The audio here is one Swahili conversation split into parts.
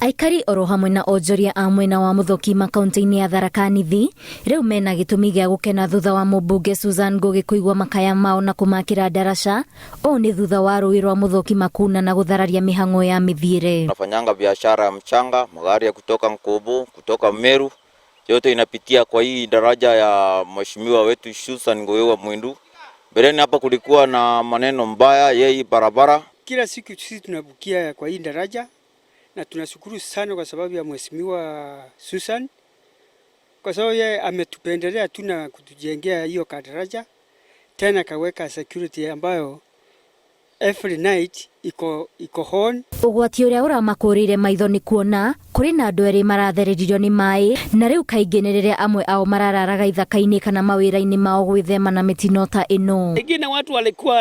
Aikari oro hamwe na onjoria a mwena wa Muthokima kaunti-inĩ ya Tharaka Nithi rĩu mena gĩtũmi gĩa gũkena thutha wa mũmbunge Susan Ngũgĩ kũigua makaya mao na kũmakĩra ndaraca. Ũũ nĩ thutha wa rũĩ rwa Muthokima kuna na gũthararia mĩhang'o ya mĩthiĩre. Nafanyanga biashara ya mchanga, magari ya kutoka Nkubu, kutoka Meru, yote inapitia kwa hii daraja ya mheshimiwa wetu Susan Ngũgĩ wa Mwindu. Mbeleni hapa kulikuwa na maneno mbaya yei barabara. Kila siku sisi tunavukia kwa hii daraja na tunashukuru sana kwa sababu ya mheshimiwa Susan, kwa sababu yeye ametupendelea tu na kutujengea hiyo kadaraja, tena kaweka security ambayo every night iko on. Ũgwati ũrĩa ũramakũrĩire maitho nĩ kuona kũrĩ na andũ erĩ marathereririo nĩ maĩ na rĩu kaingĩ nĩ rĩrĩa amwe ao marararaga ithaka-inĩ kana mawĩra-inĩ mao gwĩthema na mĩtino ta ĩno. Wengine watu walikuwa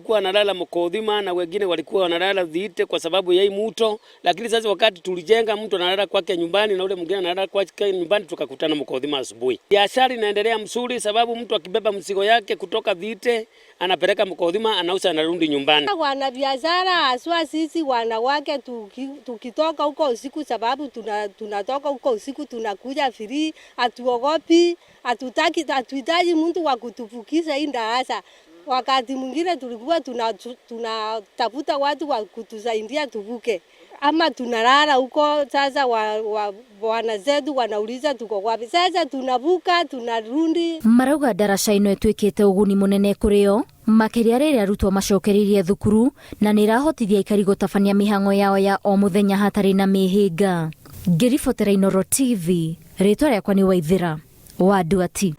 wanalala Mkothima na wengine walikuwa wanalala Thiite kwa sababu ya hii mto, lakini sasa wakati tulijenga, mtu analala kwake nyumbani na ule mwingine analala kwake nyumbani, tukakutana Mkothima asubuhi. Biashara inaendelea mzuri, sababu mtu akibeba mzigo yake kutoka Thiite anapeleka Mkothima, anauza, anarudi nyumbani. Wana biashara haswa sisi wanawake tukitoka huko usiku, sababu tunatoka huko usiku tunakuja free, hatuogopi, hatutaki, hatuhitaji mtu wa kutuvukisha hii darasa. Wakati mwingine tulikuwa tunatafuta watu wa kutusaidia tuvuke, ama tunalala huko. Sasa bwana zetu wanauliza tuko wapi. Sasa tunavuka tunarudi. Marauga ndaraca ĩno ĩtuĩkĩte ũguni mũnene kũrĩ o makĩria rĩrĩa arutwo macokereirie thukuru na nĩ ĩrahotithia aikari gũtabania mĩhang'o yao ya o mũthenya hatarĩ na mĩhĩnga. Ngĩribotera Inooro TV, rĩtwa rĩakwa nĩ Waithĩra wa Nduati.